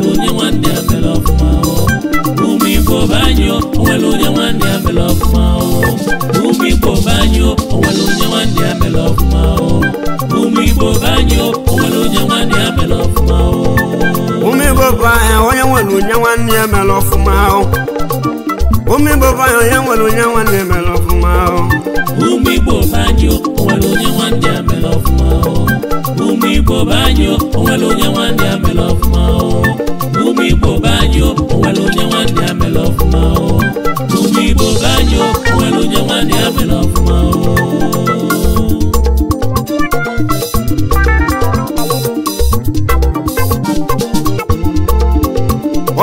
onwere onye nwanne ya mere ọfụma ụmụ Igbo be anyị onwere onye nwanne ya mere ọfụma ụmụ Igbo be anyị onwere onye nwanne ya mere ọfụma ụmụ Igbo be anyị onwere onye nwanne ya mere ọfụma ụmụ Igbo be anyị onye nwere onye nwanne ya mere ọfụma ụmụ Igbo be anyị onye nwere onye nwanne ya mere ọfụma ụmụ Igbo be anyị onwere onye nwanne ya mere ọfụma ụmụ Igbo be anyị onwere onye nwanne ya mere ọfụma ụmụ Igbo be anyị onwere onye nwanne ya mere ọfụma ụmụ Igbo be anyị onwere onye nwanne ya mere ọfụma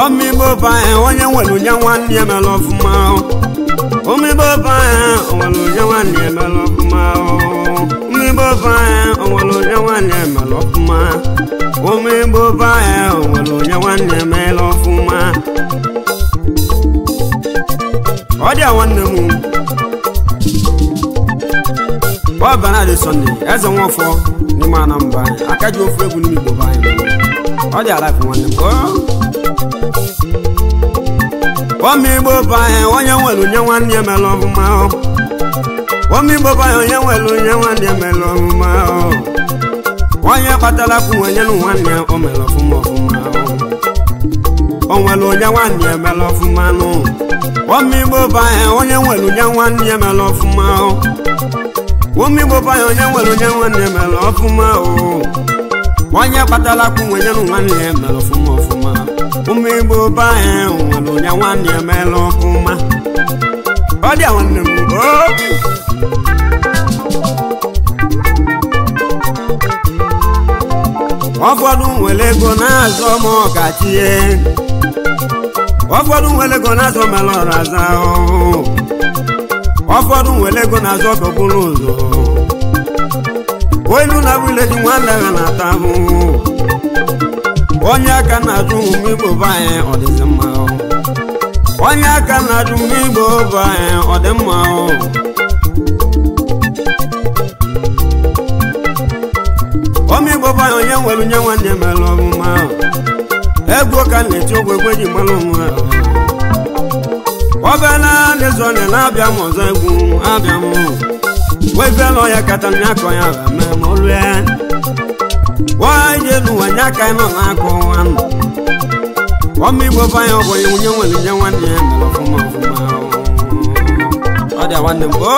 ụmụ Igbo be anyị onye nwere onye nwanne ya mere ọfụma ụmụ Igbo be anyị onwere onye nwanne ya mere ọfụma ụmụ Igbo be anyị onwere onye nwanne ya mere ọfụma ụmụ Igbo be anyị onwere onye nwanne ya mere ọfụma ọ dị nwanne m ọ bara dị Sunday eze Nwafọ n'ime Anambra aka ji ofu egwu n'ime Igbo be anyị ọ dị ala nwanne m ụmụ Igbo be anyị onye nwere onye nwanne ya mere ọfụma ụmụ Igbo be anyị onye nwere onye nwanne ya mere ọfụma onye kpatara kwụ onye na nwanne ya o mere ọfụma ọfụma o nwere onye nwanne ya mere ọfụma nụ ụmụ Igbo be anyị onye nwere onye nwanne ya mere ọfụma ụmụ Igbo be anyị onye nwere onye nwanne ya mere ọfụma onye kpatara kwụ onye na nwanne ya mere ọfụma ọfụma ụmụ Igbo be anyị nwere onye nwanne ya mere ọfụma ọ dị nwanne m ụfọdụ nwere ego na-azọ ma ọkachie ụfọdụ nwere ego na-azọ mere ọrụ aza ụfọdụ nwere ego na-azọ kọbụrụ ụzọ olu na vileji nwanne ha na-ata ahụhụ onye aka na-ajụ ụmụ Igbo be anyị ọ dịzị mma onye aka na-ajụ ụmụ Igbo be anyị ọ dị mma ụmụ Igbo be anyị onye nwere onye nwanne mere ọmụma egwu ka na-eti ogwe egwe ji mara onwe ọbịala na-ezu ọnya na-abịa m ọzọ egwu abịa m wefela ọya kacha nya akọ ya mee ma olu ya wáyé nu wànyá ká iná n'akọ nwanne ọmọ Igbo be anyị ọ bụ onye nwere onye nwanne ya mere ọfụma ọfụma ọ dị nwanne m o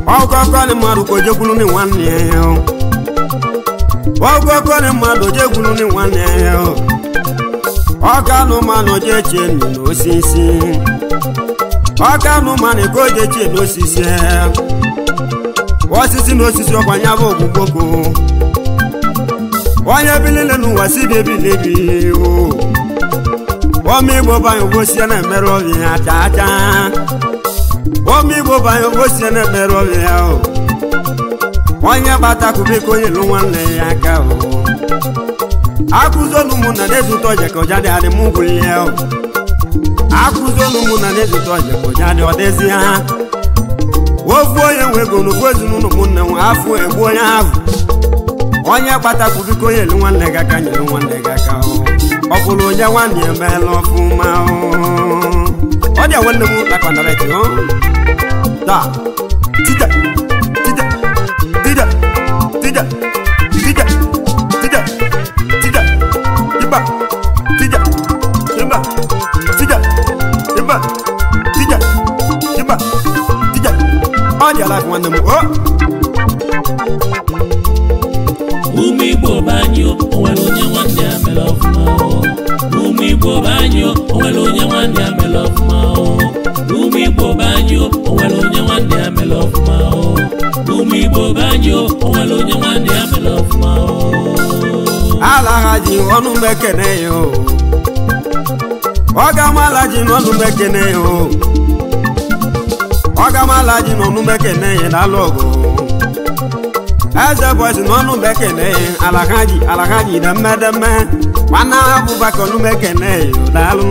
ọgọgọ ni mmadụ ka ojekwuru ni nwanne ya ọgọgọ ni mmadụ ojekwuru ni nwanne ya ọka anụmanụ jeche n'osisi ọka anụmanụ ka o jeche n'osisi osisi n'osisi ọkwanye bụ ogbugbogo onye bilile n'ụwa si bebilebi ọmụ Igbo be anyị ogosie na-emerụ ọbịa ya chaa chaa ọmụ Igbo be anyị ogosie na-emerụ ọbịa ya onye gbatakubiko onye lụ nwanne ya aka akụzolu mụ na na-ezute ọja ka ọja dị adị mụ gwụlie akụzolu mụ na na-ezute ọja ka ọja dị ọdịzi ha ofu onye nwe ego n'ofu ezinụlọ m nne nwe afụ egbu onye ahụ onye kpatakwu biko onye elu nwanne gị aka nyere nwanne gị aka ọ bụrụ onye nwanne emeela ọfụma ọ dị nwanne m nakọnarịtị taa tija tija tija tija tija tija tija iba tija iba tija iba tija iba tija ọ dị ala nwanne m o ụmụ Igbo be anyị onwere onye nwanne ya mere ọfụma ụmụ Igbo be anyị onwere onye nwanne ya mere ọfụma ụmụ Igbo be anyị onwere onye nwanne ya mere ọfụma ụmụ Igbo be anyị onwere onye nwanne ya mere ọfụma ala ha ji ọnụ mekene ya ọgamala ji n'ọnụ mekene ya ọgamala ji n'ọnụ mekene ya n'alụ ọgụ eze bọsị n'ọnụ mekene ya alakaji alakaji demme demme nwanne Abubakar ọnụ mekene ya daalụ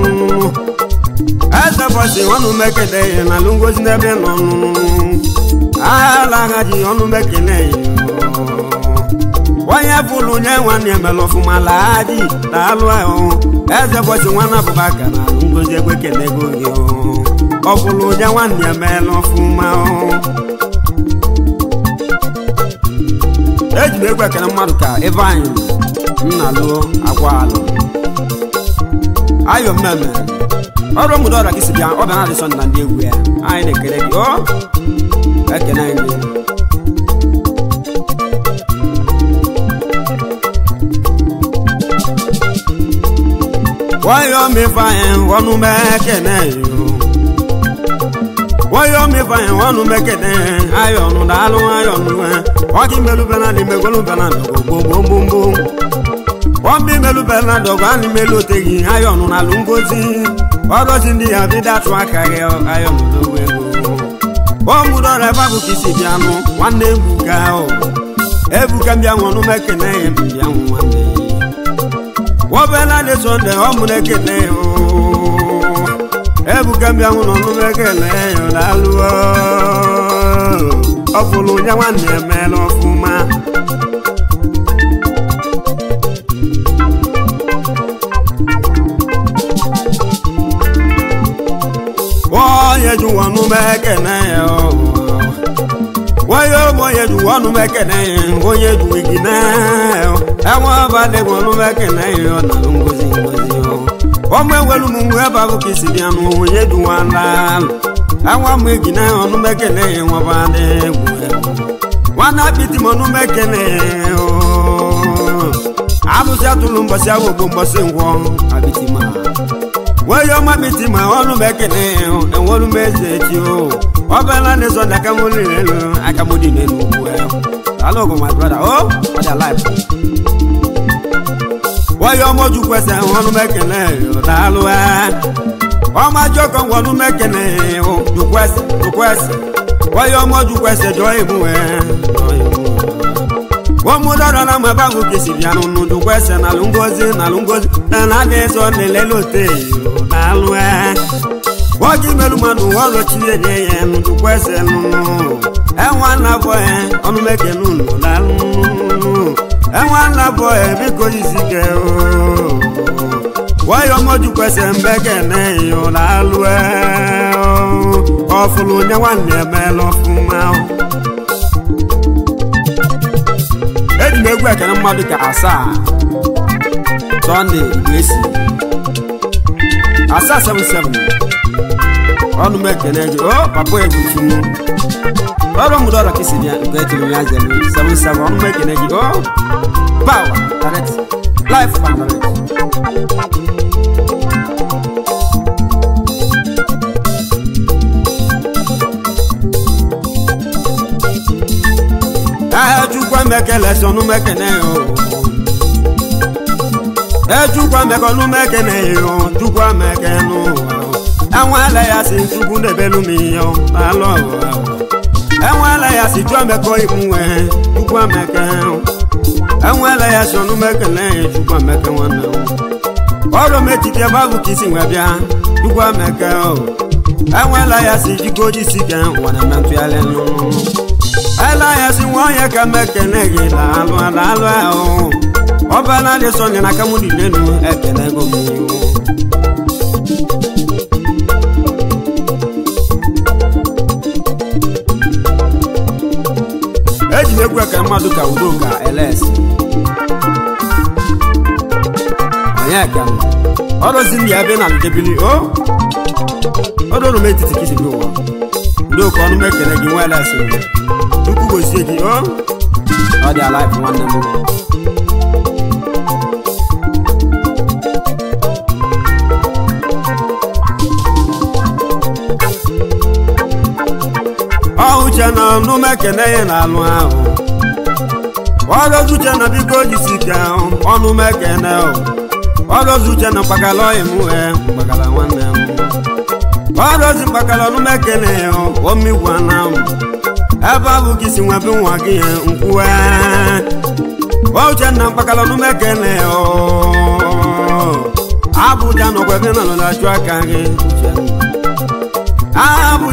Eze bọsị ọnụ mekele ya na alụ ngozi n'ebe nọ nụ. Ala ha ji ọnụ mekele ya. Onye fụlụ nye nwanne emela ọfụma laaji daalụ ahụ. Eze bọsị nwanne Abubakar na alụ ngozi egwe kenego gị. Ọ fụlụ nye nwanne emela ọfụma. Eji m egwu ekele mmadụ ka ebe anyị nna lụọ agwa alụ. Ayo mmemme. Ọrụ mụdọ ọra gị si bịa, ọ bịa na adịsọ na ndị egwu ya. Anyị na-ekele gị, o ekele gị. Wọ́yọ̀ mi fa yẹn wọnú mẹ́kẹ̀nẹ́ yìí. Wọ́yọ̀ mi fa yẹn wọnú mẹ́kẹ̀nẹ́ ayọ̀nù dàlú ayọ̀nù ẹ̀. Wọ́n kí mẹ́lú bẹ́ẹ̀ náà ní mẹ́gbẹ́lú bẹ́ẹ̀ náà dọ̀gọ̀ gbogbogbò. Wọ́n bí mẹ́lú bẹ́ẹ̀ náà dọ̀gọ̀ á ní mẹ́lú tẹ̀yìn ayọ̀nù nà ló ń gòsì. Ọ̀rọ̀ sì ní àbí dàtú akárẹ̀ ayọ̀nù ló wẹ̀ gbogbo. Wọ́n mú dọ̀rọ̀ ẹ̀ fáwọn kìí sì bí anú wọn ní ebuka ọ̀. Ebuka bí àwọn ọ̀nù mẹ́kẹ̀nẹ́ yẹn bí àwọn wọn ní. Wọ́n bẹ́ẹ̀ náà lè sọ̀ndẹ̀ ọ̀mú lẹ́kẹ̀nẹ́ o. Ebuka bí àwọn ọ̀nù mẹ́kẹ̀nẹ́ yẹn lálùwọ̀. Ọ̀fọ̀lù yẹn wà ní ẹ̀mẹ́ lọ fún ma. Wọ́n ju wọnú mẹ́kẹ̀nẹ́ o. Wọ́n yóò mọ̀ yẹ ju wọnú mẹ́kẹ̀nẹ́ wọ́n yẹ ju igi náà o. Ẹ̀wọ̀n bá dé wọnú mẹ́kẹ̀nẹ́ yọ nà ló ń gosi ngosi o. Wọ́n mú ewélu mu ẹ bá fún kìsì bí anu wọ́n yẹ ju wọn la. Ẹ̀wọ̀n mú igi náà ọ̀nú mẹ́kẹ̀nẹ́ wọ́n bá dé wù ẹ̀. Wọ́n náà bí ti mọ̀ ọ̀nú mẹ́kẹ̀nẹ́ o. Àbùsí àtúlù ń bọ̀ sí àwọn ògbó ń bọ̀ sí ń wọ́n àbí ti máa. Wọ́n yọ ọmọ mi ti mọ̀ ọ́nù mẹ́kẹ̀lẹ́ ẹ̀wọ̀n ọ̀nù mẹ́sẹ̀ẹ́jì o. Ọbẹ̀ ńlá ní sọ̀dọ̀ akamọ́lì lẹ́nu akamọ́dì lẹ́nu òkú ẹ̀. Hello, my brother. Oh, what a life. Wọ́n yọ ọmọ ojú pẹ̀sẹ̀ ọ̀nù mẹ́kẹ̀lẹ́ ọ̀dàlú ẹ̀. Ọmọ àjọkọ̀ ọ̀nù mẹ́kẹ̀lẹ́ ọ̀dùkwẹ́sẹ̀ dùkwẹ́sẹ̀. Wọ́n yọ ọmọ ojú pẹ̀sẹ̀ jọ ìmú ẹ̀. Wọ́n mú dọ́dọ̀ náà mọ̀ báwo kìsì bíanú nù dùkwẹ́sẹ̀ nàlúngọ́sí nàlúngọ́sí nàlá sọ nílẹ̀ lóde ọ̀dàlú ẹ̀. Wọ́n jí mẹ́lú mọ́nu wọ́n lọ tí ẹ̀yẹ yẹn nù dùkwẹ́sẹ̀ nù. Ẹ̀wọ̀n alábọ̀ ẹ̀ ọ̀nù mẹ́kẹ̀ nù lálù. Ẹ̀wọ̀n alábọ̀ ẹ̀ bí kò yí sí kẹ́ o. Wọ́n yọ ọmọ dùkwẹ́sẹ̀ mbẹ́kẹ̀ náà yọ̀ lálù ẹ̀. Ọ̀fùlù yẹn wà ní ẹ̀mẹ́ lọ fún ma o. Eji m egwu ekele mmadụ ka asaa Sunday Igwesi asaa 77 ọnụ m ekele gị o papa egwutu m ọrụ m dọrọ kisi bịa nke etiri ya zelu 77 ọnụ m ekele gị o power direct life and direct. Ejukwa mekele sọnù mekene o. Ejukwa mekọnù mekene o. Jukwa mekenu o. Ẹ̀wọ̀n ẹlẹ́yà sí Chukwu n'ebelu mi o. Alọ́ o. Ẹ̀wọ̀n ẹlẹ́yà sí jọ́ mekọ ìmú ẹ̀. Jukwa meke o. Ẹ̀wọ̀n ẹlẹ́yà sọnù mekene Jukwa meke nwanne o. Ọrụ metiti ebe ahụ ka isi nwe bịa. Jukwa meke o. Ẹ̀wọ̀n ẹlẹ́yà sí jikoji si kẹ wọ̀nà mẹ́ntúyálẹ̀ nù. Ẹlẹ́yà sí wọ́n yẹ ká mẹ́kẹ̀lẹ́ yìí làálù àlàálù ẹ̀ o. Ọba aládé sọ̀nyẹ̀ náà kámúdì lẹ́nu ẹ̀kẹ́lẹ́ gómìnà o. Eji m egwu eke mmadụ ka udo ka ls. Onye ka m. Ọrụzi ndị ebe na ndebili o. Ọrụ ọrụ m etiti ka isi bi ụwa. Udo ka ọnụ mekele gị nwa ls. Chukwu gozie gị o. Ọ dị alive nwanne m. Uche na ọnụ mekene ya na-alụ ahụ. Ọrọzi uche na biko jisike ahụ ọnụ mekene o. Ọrọzi uche na mkpakala ọyị m wee mkpakala nwanne m. Ọrọzi mkpakala ọnụ mekene ya omigwa na m. Ebe abụ gị si nwa bi nwa gị ya nkwuwe. Uche na mkpakala ọnụ mekene ya o. Abụja nọkwa ebe na nọ na-achụ aka gị uche.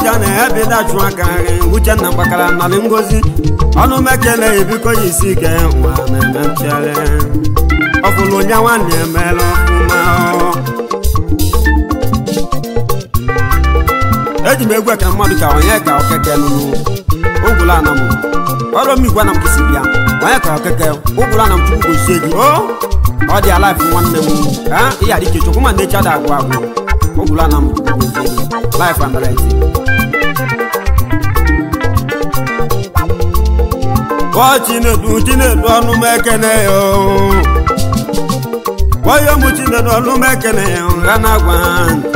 Abuja na ebe dachụ aka Uchenna gbakara na ngozi ọnụ mekele ebiko isi ike nwa na-eme nchere ọfụlụ onye nwanne emela ọfụma eji m egwu eke mmadụ ka onye ka okeke nụnụ ogwụla ana m ọrụ m igwe na m kwụsị bịa onye ka okeke ogwụla ana m chukwu gozie gị o ọ dị alaif nwanne m ka ihe adị chukwu ma na-eche ada agwụ agwụ ogwụla ana m chukwu gozie gị life and right. Ọ Chinedu Chinedu ọnụ m ekene yo onye mụ Chinedu ọnụ m ekene yo ha na-agwa ntị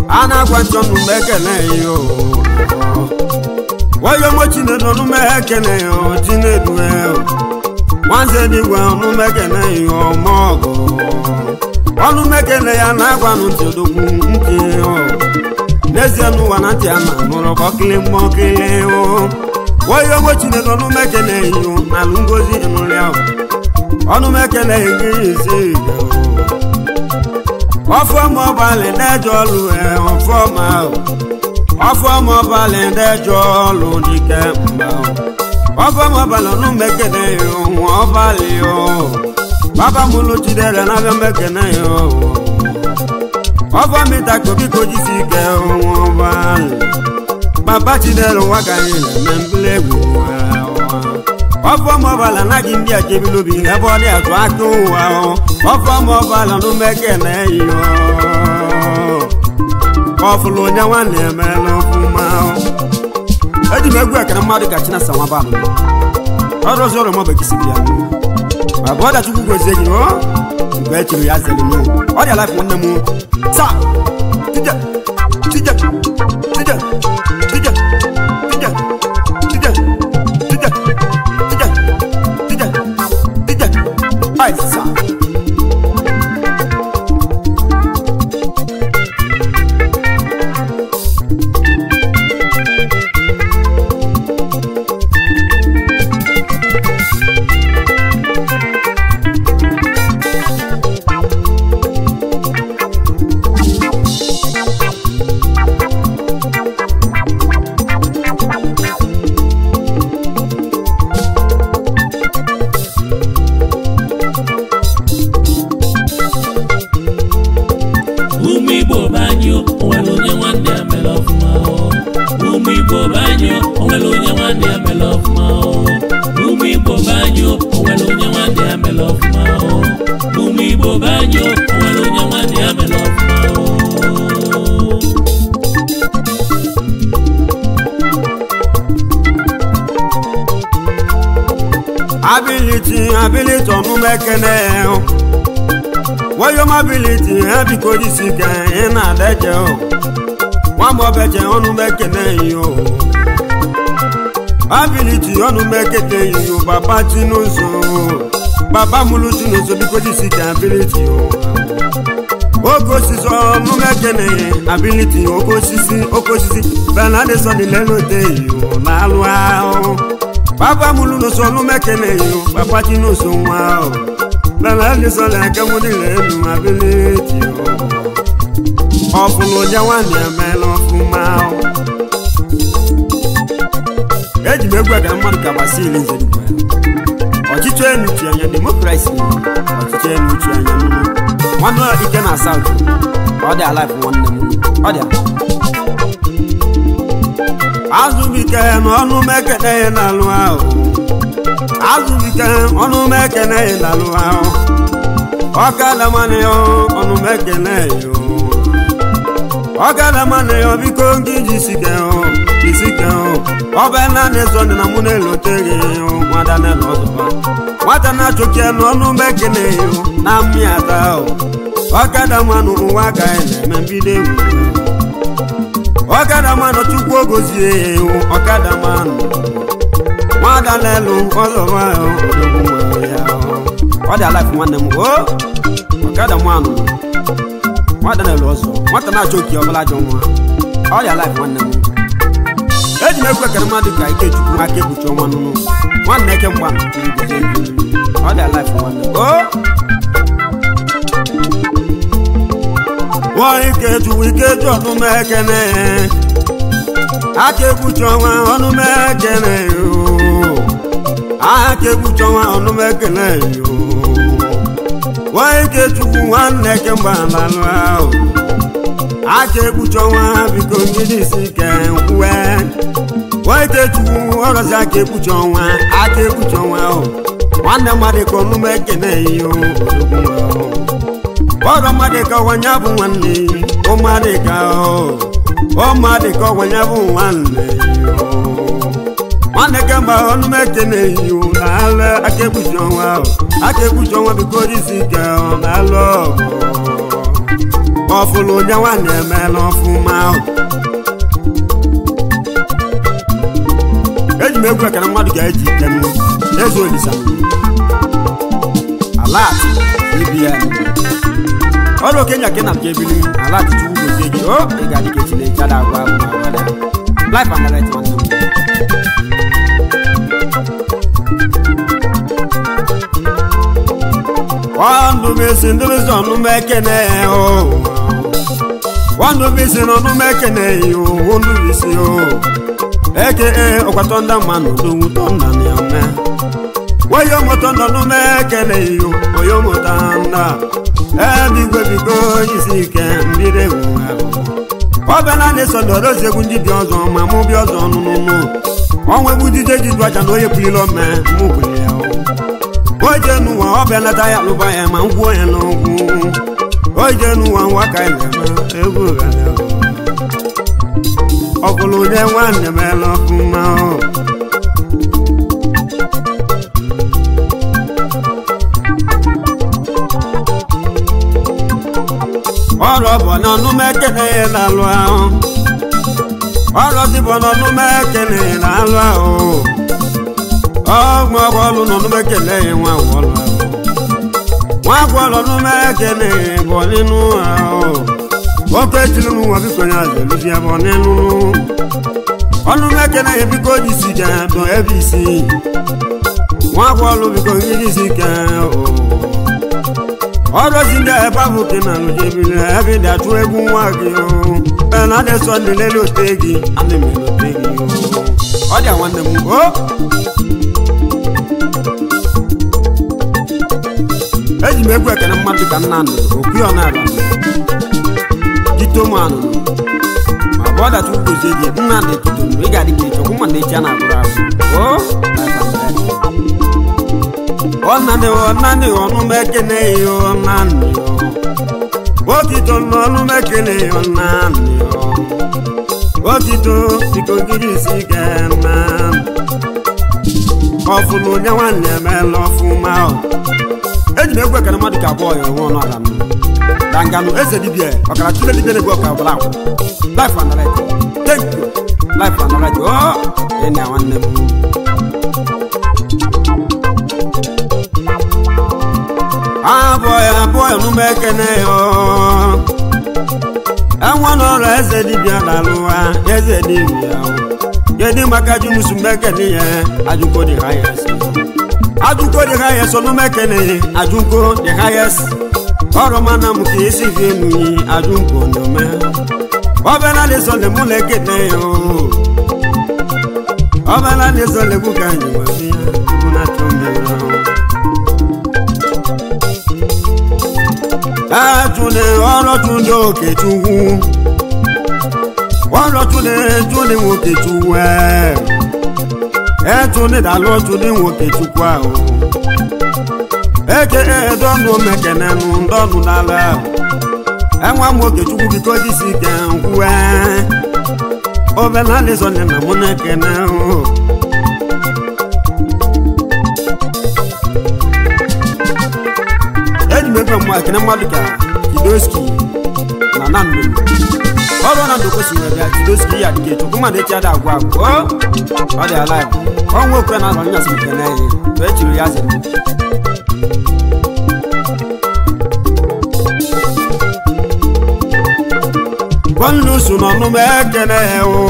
a na-agwa ntị ọnụ m ekene yo onye mụ Chinedu ọnụ m ekene yo Chinedu nwanze n'igwe ọnụ m ekene yo ọmọgọ ọnụ m ekene ya na-agwa ntị odogwu ntị n'ezie n'ụwa na ntị a na-anụrụ kọkịlị mmọkịlị onye ogbo Chinedu ọnụ m ekene yo n'alụ ngozi ịnụrị ahụ ọnụ m ekene gị isi ọfọma ọbalị na-eje ọlụ ọfọma ọfọma ọbalị na-eje ọlụ dike mba ọfọma ọbalị ọnụ m ekene yo ọbalị baba mụlụ Chidera na-abịa m ekene yo ọfọmịta kobiko jisi ike ọbalị Baba Chidera nwa ka anyị na-eme mbili egwu ọfọma ọbala anaghị ndị ajebilobi ebe ọ dị atụ aka ụwa ọfọma ọbala n'umekene yo ọfụlụ onye nwanne emela ọfụma eji m egwu ekere mmadụ ka Chinasa nwa banụ ọrụ ọzọ ọrụ mọbụ kisi bịa ma bụ ọda chukwu gozie gị o mgbe e chiri ya zere m ọ dị alaif nwanne m taa tije tije tije tije tije tije tije tije tije tije aisa. Ụmụ Igbo be anyị onwere onye nwanne ya mere ọfụma ụmụ Igbo be anyị onwere onye nwanne ya mere ọfụma ụmụ Igbo be anyị onwere onye nwanne ya mere ọfụma ụmụ Igbo be anyị onwere onye nwanne ya mere ọfụma. Ability ability ọnụ m ekene wọ́yọ́ mability ebiko jisi ike ị na-adeje o nwamọbeje ọnụ m ekene yo ability ọnụ m ekene yo baba Chinuzo baba mụlụ Chinuzo biko jisi ike ability o oke osisi ọnụ m ekene ability oke osisi oke osisi benadison lelote yo na-alụ ahụ baba mụlụ n'ụsọ ọnụ m ekene yo papa Chinuzo nwa o lẹ́la ní sọ́lẹ̀ akẹ́mú nílẹ̀ ẹnu ability o ọ̀fun ló jẹ́ wà ní ẹ̀mẹ́ lọ fún máa o. Eji m egwu ega mmadụ ka Basil Nzedugwu ọchịchị enu chi anya demokrasi ọchịchị enu chi anya nnu nwanne ike na South ọ dị alive nwanne m ọ dị azụbike na ọnụ m ekene ya n'alụ ahụ azụbike ọnụ m ekene ya n'alụ ahụ ọkada mmanụ ya ọnụ m ekene ya ọkada mmanụ ya biko gị jisike jisike ọbẹ naanị sọni na mụ na-elote gị nwada na-elo ọzọba nwata na-achọke n'ọnụ m ekene ya na mmịata ọkada mmanụ ụwa ka anyị na-eme mbido egwu ọkada mmanụ chukwu ogozie ọkada mmanụ nwada n'elu ọzọba ọ dị alaif nwanne m o ọkada mmanụ nwada n'elu ọzọ nwata na-achọ oke ọbụla ajọ nwa ọ dị alaif nwanne m eji m egwu ekere mmadụ ka Ikechukwu aka ekpuchi ọnwa nụnụ nwanne eke mgba ọ dị alaif nwanne m o nwa Ikechukwu Ikechu ọnụ m ekene Aka ekpuchi ọnwa ọnụ m ekene yo. Aka ekpuchi ọnwa ọnụ m ekene yo. Nwa Ikechukwu nwanne kemgbe alalụ ahụ. Aka ekpuchi ọnwa biko ngidi isi ike nkwuwe. Nwa Ikechukwu ọrọzi aka ekpuchi ọnwa aka ekpuchi ọnwa ahụ. Nwanne mmadụ ka ọnụ m ekene yo. Ọrọ mmadụ ka ọnwa ya bụ nwanne ụmmadụ ka ọmmadụ ka ọnwa ya bụ nwanne. Nwanne kemgbe ọnụ m ekene yo na-alụ aka ekpuchi ọnwa ahụ. Aka ekpuchi ọnwa biko isi ike ọ na-alụ ọgụ. Ọfụlụ onye nwanne emela ọfụma ahụ. Eji m egwu ekene mmadụ ga-eji ike m eze Olisa alat EBN ọrụ okenye ke na jebili alat chukwu gozie gị o ị ga-adị ka echi na-echa da agwa agwa agwa life and direct nwanne m. Ọndụbisi ndụbisi ọnụ m ekene o. Ọndụbisi n'ọnụ m ekene yo ndụbisi o. Eke ọkwatọ ndị mmanụ odogwu tọnda na ome. Oyo moto n'ọnụ m ekene yo oyo moto nda. Ebigwe biko isi ike mbido egwu ahụ. Ọbịa na na-eso ndọrọzi egwu ndị bịa ọzọ ma mụ bịa ọzọ nụnụnụ. Ọnwa egwu dide ji dụ aja na onye buliri ome mụ buliri ya. Oje n'ụwa ọbịa nata ya lụba ya ma ngwuo ya n'ogwu. Oje n'ụwa nwa ka ya na-eme egwu gara. Ọbụlụ onye nwanne mela ọfụma o. Ọrọ bụ n'ọnụ m ekene na-alụ ahụ. Ọrọ dịbọ n'ọnụ m ekene na-alụ ahụ. Ọgwụ ọgwụ n'ọnụ m ekene nwa ọlụ ahụ. Nwa agwọ n'ọnụ m ekene bụ n'ịnụ ahụ. Oke echiri n'ụwa biko ya zeluzi ebe ọ n'ịnụ. Ọnụ m ekene biko jisi ike dọ ebe isi. Nwa agwọ ọlụ biko jisi ike o. Ọrọzi ndị ebe ahụ ke na alụjebili ebe dị achụ egwu nwa gị o. Ena dị sọ ndị lele ote gị ana m elote gị o. Ọ dị nwanne m o. Eji m egwu ekene mmadụ ka Nnamdi okwu ọ na-ala Jitomanụ ma bụ ọdachi ugozie gị Nnamdi Kitonu ị ga-adị ka ịchọkwu ma na echi a na-agụrụ agụ o. Ọ̀nàdì ọ̀nàdì ọ̀nù mẹ́kẹ́nẹ́ yọ ọ̀nàdì ọ̀. Òtítọ́ ọ̀nù mẹ́kẹ́nẹ́ ọ̀nàdì ọ̀. Òtítọ́ ìkòkìrì sí kẹ́nà. Ọ̀fụlụ onye nwanne emela ọfụma ọ̀. Eji m egwu ekene mmadụ ka abụọ ya ọnwụ ọnụ ala m. Danganụ eze dibịa ọkara tụle dibịa na-egwu ọka ọbụla akwụ. Life and right. Thank you. Life and right. Oh, ị na nwanne m. Abụọ abụọ emume ekene yo. Enwe n'ọrụ eze dibịa lalụwa eze dibịa. Kedu maka Junusu mekene ya ajụko dị highest. Ajụko dị highest ọnụ mekene ajụko dị highest. Ọrụ mana m ka isi fi enu yi ajụko n'ome. Ọbịa na sọ na mụ na-ekene yo. Ọbịa na sọ na egwu ka anyị nwe ya chukwu na-achọ mmiri ahụ. Ẹtùlẹ̀ ọlọ́túndé òkè túwú. Ọlọ́túndé túndé òkè túwú ẹ̀. Ẹtùlẹ̀ dàlọ́túndé òkè túkú ẹ̀ o. Eke ẹ̀dọ́nù mẹ̀kẹ̀nẹ̀nu ndọ́nù lálẹ́. Ẹ̀wọ̀n mú òkè túkú bí kò jísì kẹ̀ǹkú ẹ̀. Ọbẹ̀ náà lè sọ ní nàmúnẹ̀kẹ̀nẹ̀ o. Eji m ekene mmadụ ka Kidoski na Nando. Ọrụ na ndokwu si wee bịa Kidoski ya dịka etu mmadụ echi ada agwụ agwụ ọ dị alive. Ọnwa okwe na alọ nyasị nkene ya wee chiri ya zere. Bọnlusu n'ọnụ m ekene o.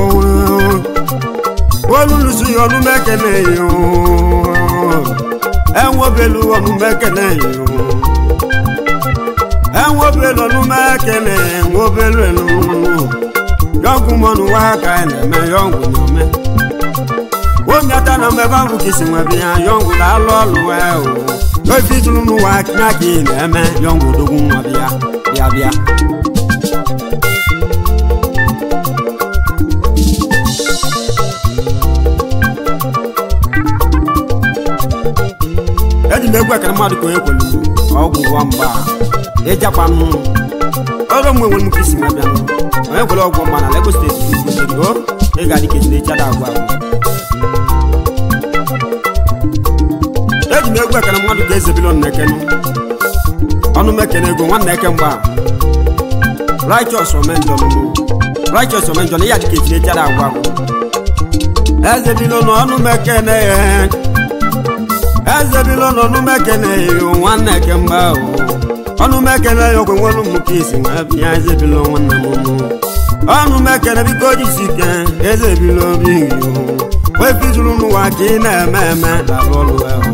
Bọnlusu ya ọnụ m ekene ya o. Enwebelu ọnụ m ekene ya o. Enwebelu ọnụ m ekene enwebelu elu. Yọngwụ mọnụ nwa ka ị na-eme yọngwụ na-eme omiata na mmebe ahụ ka isi nwe bịa yọngwụ na-alụ ọlụ o ofe izuru n'ụwa nya ka ị na-eme yọngwụ odogwu nwa bịa bịa bịa eji m egwu ekere mmadụ ka onye kwelu ọgwụ ụgwọ mgba ịjakwa nụ ọrụ mgbe nwere m ka isi nwe bịa onye kwere ọgwụ mgba na Lagos steeti o ị ga-adị ka ejide chada agwa agwa eji m egwu ekere mmadụ ka eze bilon na-ekenu ọnụ m ekene ego nwanne eke mgba righteous omenjọ righteous omenjọ na ya dị ka ejide chada agwa agwa eze bilon ọnụ m ekene eze bilon ọnụ m ekene nwanne eke mgba ọnụ m ekene ya okwe nwere m ka isi nwa bịa eze bilon nwanne m ọnụ m ekene biko jisi ike eze bilon bi wefi zuru n'ụwa ka ị na-eme eme na-arụ ọrụ ahụ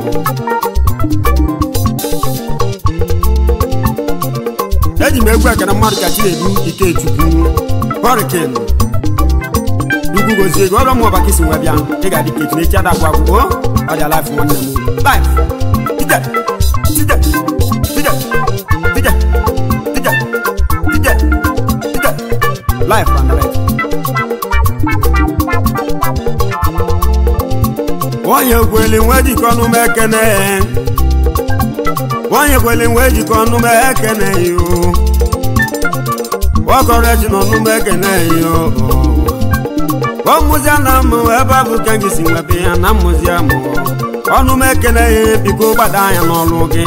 eji m egwu ekene mmadụ ka Chinedu Ikechukwu họrikin ugwu gozie ego ọrụ m ọba ka isi nwe bịa ị ga-adị ka echi ada agwa agwụ ọ dị alaif nwanne m laif tije tije tije tije tije tije tije life and right. Onye kweli nwe jikọ ọnụ m ekene onye kweli nwe jikọ ọnụ m ekene yo ọkọrọ ji n'ọnụ m ekene yo ọmụzia na mụ ebe abụ ka gị si nwebe ya na mmụzia mụ ọnụ m ekene ya biko gbada anya n'ọlụ gị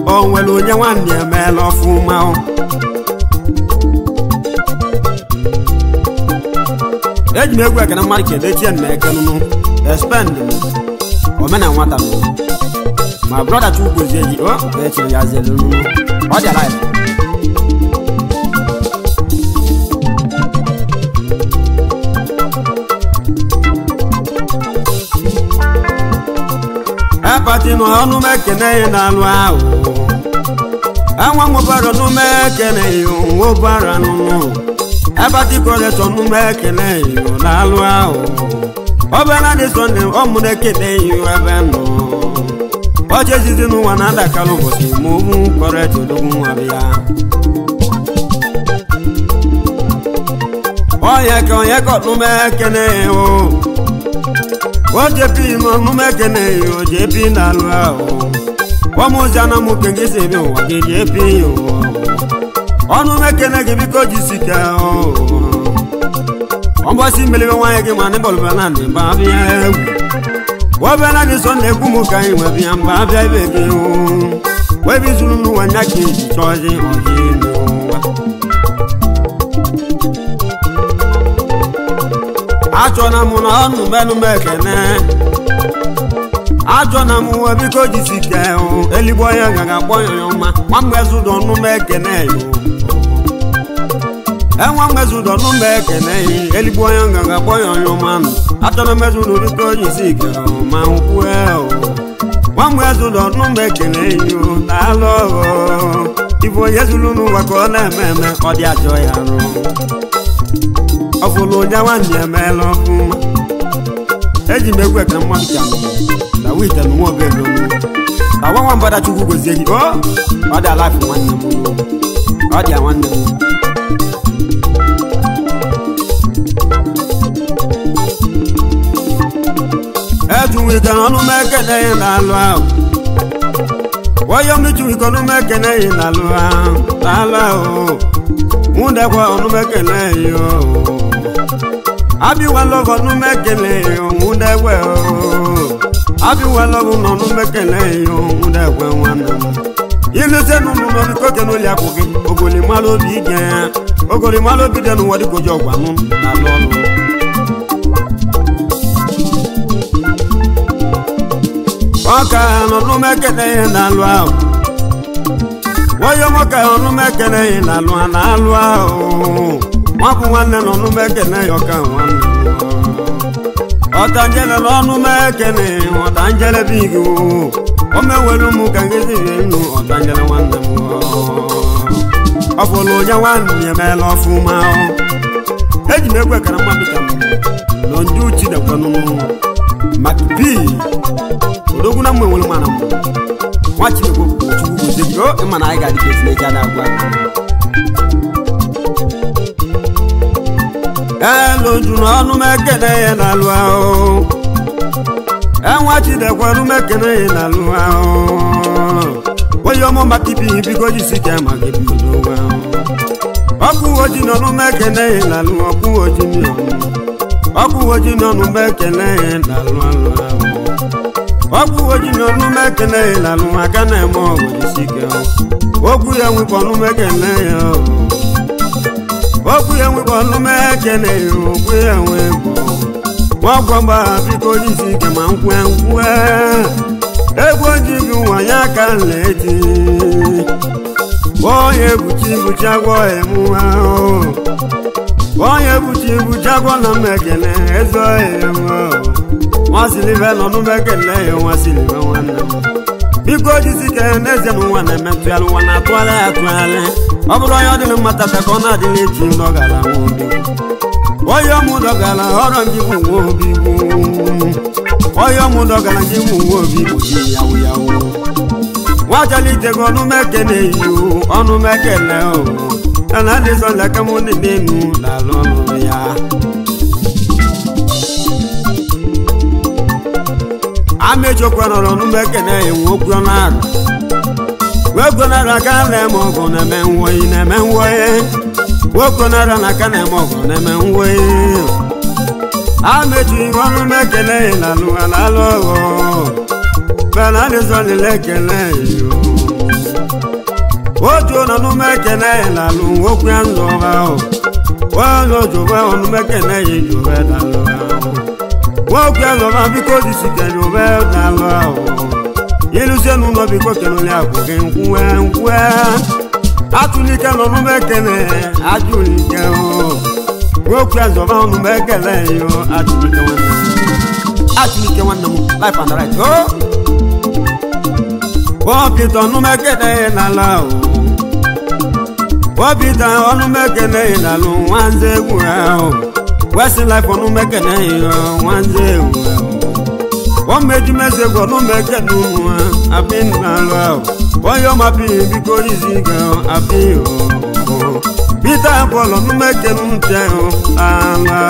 o nwere onye nwanne emeela ọfụma eji m egwu ekene mmadụ ka edechie na ekenụnụ expend omena nwata m ma brọda Chukwu gozie gị o ka echiri ya zelu nụnụ ọ dị alive. Epati nọ ọnụ m ekene ya na-alụ ahụ enwe nwebara ọnụ m ekene ya nwebara nụnụ Ebati kọletọ ọnụ m ekene ya na-alụ ahụ ọbịa dị sọnde ọmụ na-ekene ya ebe nọ ọcha ezizi n'ụwa na-adakarị ụbọchị ma ụmụ kọretọ odogwu nwa bịa onye ka onye ka ọnụ m ekene ya o JP n'ọnụ m ekene ya o JP na-alụ ahụ ọmụzi ana m ke gị si ebe ụwa gị JP ụwa ọnụ m ekene gị biko jisike ọgbasi mmelibe nwaanyị gị ma ndị bọlụba na ndị mba bịa egwu ọbịa dị sọ na-ekwu m ka anyị nwe bịa mba bịa ebe gị webe zuru n'ụwa nya ka eji chọzi ọzọ n'ụwa achọna m na ọnụ mbenụ m ekene achọna m uwe biko jisike eligbo onye gaga akpọ ya ọma nwa mgbe zụdọ ọnụ m ekene ya enwe mmezudo ọnụ m ekene ya eligbo onye gaga akpọ ya onye ọma achọna mmezudo biko jisike ma nkwue nwa mgbe zụdọ ọnụ m ekene ya daalụ ife onye zuru n'ụwa ka ọ na-eme eme ọ dị ajọ ya arụ ọfụlụ onye nwanne emeela ọfụma eji m egwu ekene mmadụ ka na wite na nwa obere na nwa nwambada Chukwu gozie gị o ọ dị alafụ nwanne m ọ dị nwanne m ejuwike na ọnụ m ekene ya na-alụ ahụ onye m juwike ọnụ m ekene ya na-alụ ahụ na-alụ ahụ nwụdekwa ọnụ m ekene ya abiwa lọvọ ọnụ m ekene ya nwụdekwe abiwa lọvọ n'ọnụ m ekene ya nwụdekwe nwanne m ilute n'ụlọ biko ke n'ụlọ akwụ gị ogolimalụ obi ije ya ogolimalụ obi dị n'ụwa dịka oji ọgwa nụ na-alụ ọlụ ọka n'ọnụ m ekene ya na-alụ ahụ onye nwoke ọnụ m ekene ya na-alụ a na-alụ ahụ nwabụ nwanne n'ọnụ m ekene ya ọka nwanne ọtanjele n'ọnụ m ekene ọtanjele bigi o mewelu m ka ngezi nnu ọtanjele nwanne m Ọ bụrụ onye nwanne emela ọfụma eji m egwu ekere mmadụ ka m nọ ndị uchi dekwanụ maka bi odogwu na mma enwere mana m nwa Chineke Chukwu gozie gị o ịma na anyị ga-adị ka etinye ada agwa elu ju n'ọnụ m ekene ya n'alụ ahụ enwa Chidekwanụ m ekene ya n'alụ ahụ onye ọmụ maka ibi biko jisi ike ma gị bido nwa ọkụ oji n'ọnụ m ekene ya n'alụ ọkụ oji n'ọnụ ọkụ oji n'ọnụ m ekene ya n'alụ alụ ahụ ọkụ oji n'ọnụ m ekene ya n'alụ aka na-eme ọgụ jisi ike okwu ya nwekwa ọnụ m ekene ya okwu ya nwekwa ọnụ m ekene ya okwu ya nwekwa nwagwọ mgba biko jisi ike ma nkwue nkwue egwu oji gị nwanyị aka nleti onye buchi buchi agwọ emume ahụ onye buchi buchi agwọ na mmekene ezo emume nwasilive nọ n'umekele ya nwasilive nwanne m biko jisike n'ezie na ụwa na-eme ntụgharị ụwa na-atụgharị atụgharị ọ bụrụ onye ọ dịrị mma tata ka ọ na-adịla echi ndọgara nwa obi onye ọmụ dọgara ọrọ ndị bụ nwa obi bụ onye ọmụ dọgara ndị bụ nwa obi bụ ji yawu yawu nwachalitego ọnụ mekene iyo ọnụ mekele o na adịzọla ka mụ dị n'enu n'ala ọnụ ya amechokwanọrọ ọnụ mekene enwe okwu ọnụ arụ nwoke nara aka na-eme ọgụ na-eme nwoyi na-eme nwoyi nwoke nara na aka na-eme ọgụ na-eme nwoyi amechi ọnụ mekele lalụ alalụ ọghọ bena adịzọlile ekele yo otu ọnụ mekele lalụ nwoke ya nzọba ọzọ jụba ọnụ mekele ya jụba dalụ nwoke ya nzọba biko jisikere jụba dalụ ahụ ilusie n'ụlọ biko kelele akwụ gị nkwue nkwue atụlike n'ọnụ mekele ajụlike nwoke azọba ọnụ mekele yo atụlike nwanne m atụlike nwanne m life and right o obita ọnụ mekele n'ala o obita ọnụ mekele n'alụ nwanze egwu ahụ wesi life ọnụ mekele yo nwanze egwu ahụ wọ́n méjì mẹ́sẹ̀ gbọ́dún mẹ́kẹ́nu wọn àbí nàlọ́ wọ́n yọ máa bí ibi kò ní sí gan àbí ọ̀hún. Peter Paul ọdún mẹ́kẹ́nu tẹ̀ ọ́ àlọ́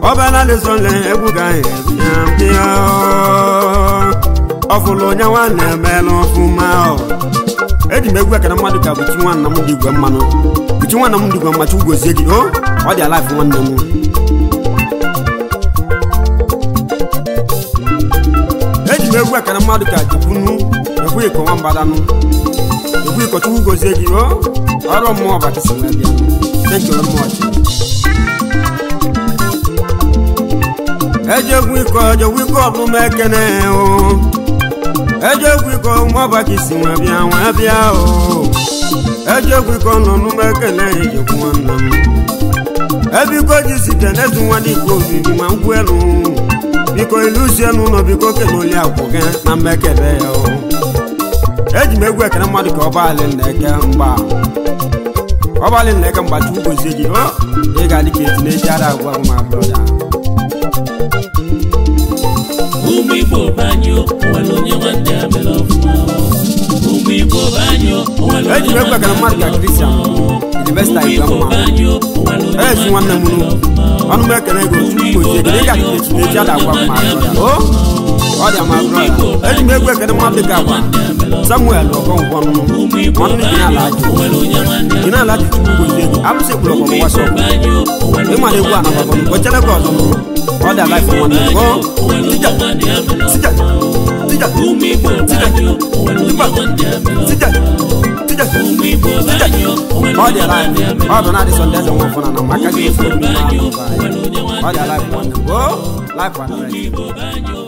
ọba náà lè sọ lẹ̀ ẹ̀kú ká ẹ̀ bí ọ́. Ọ̀fọ̀lọ̀ onye nwa na-eme n'ọfụma ọ̀. Eji m egwu ekene mmadụ ka buchi nwanna m dị igwe mmanụ buchi nwanna m dị igwe mma Chukwu gozie gị o ọ dị alaif nwanne m. Eji m egwu ekene mmadụ ka jikwunu ekwu iko nwambadanụ ekwu iko Chukwu gozie gị o ọrụ mmụọ bakisi wee bịa. Thank you very much. Ejegwu iko ejegwu iko ọdụ m ekene o ejegwu iko mmụọ bakisi wee bịa wee bịa o ejegwu iko nọ n'ụmụ ekene ejegwu nwanne m ebiko ji site n'ezu nwa dịka obibi ma nkwụ elu biko ilusie n'ụlọ biko kenoli akwụ gị na mmekele ya o eji m egwu ekene mmadụ ka ọbalị na-eke mgba ọbalị na-eke mgba Chukwu gozie gị o ị ga-adị ka eti na-eji ara agwa ma brọda. Ụmụ Igbo banyo onwere onye nwanne ya mere ọfụma ụmụ Igbo banyo onwere Eji m onye egwu ekene nwanne ya mmadụ ka mere Christian ọfụma University ụmụ igwe Igbo mma banyo onwere onye ezi nwanne nwanne ya m nụ mere ọfụma ọnụ m ekene gị Chukwu gozie gị ị ga-adị ka eti na-eji ara agwa ma brọda o ọ dị ama brọda. Eji m egwu ekene mmadụ ka agwa Samuel Okonkwo nụ ụmụ Igbo nwanne gị banyo na-ala ajụ onwere onye nwanne ya gị na-ala ajụ Chukwu gozie gị alụsị kwuru ọgbọ gbasa ọgwụ banyo onwere ịma na egwu a na-agbagọ m kochere gị ọzọ m ọ dị ala ifo nwanne m o onwere tija onye nwanne ya mere tija tija ụmụ Igbo banyo onwere onye nwanne ya mere tija tija ụmụ Igbo banyo onwere ọ dị onye ala nwanne ya mere ọ bụ na-adị sọ ndị eze nwa ọfụna na maka ụmụ gị Igbo ofe banyo onwere onye ọ nwanne dị ya ala ifo nwanne m o life and ụmụ rest. Igbo banyo.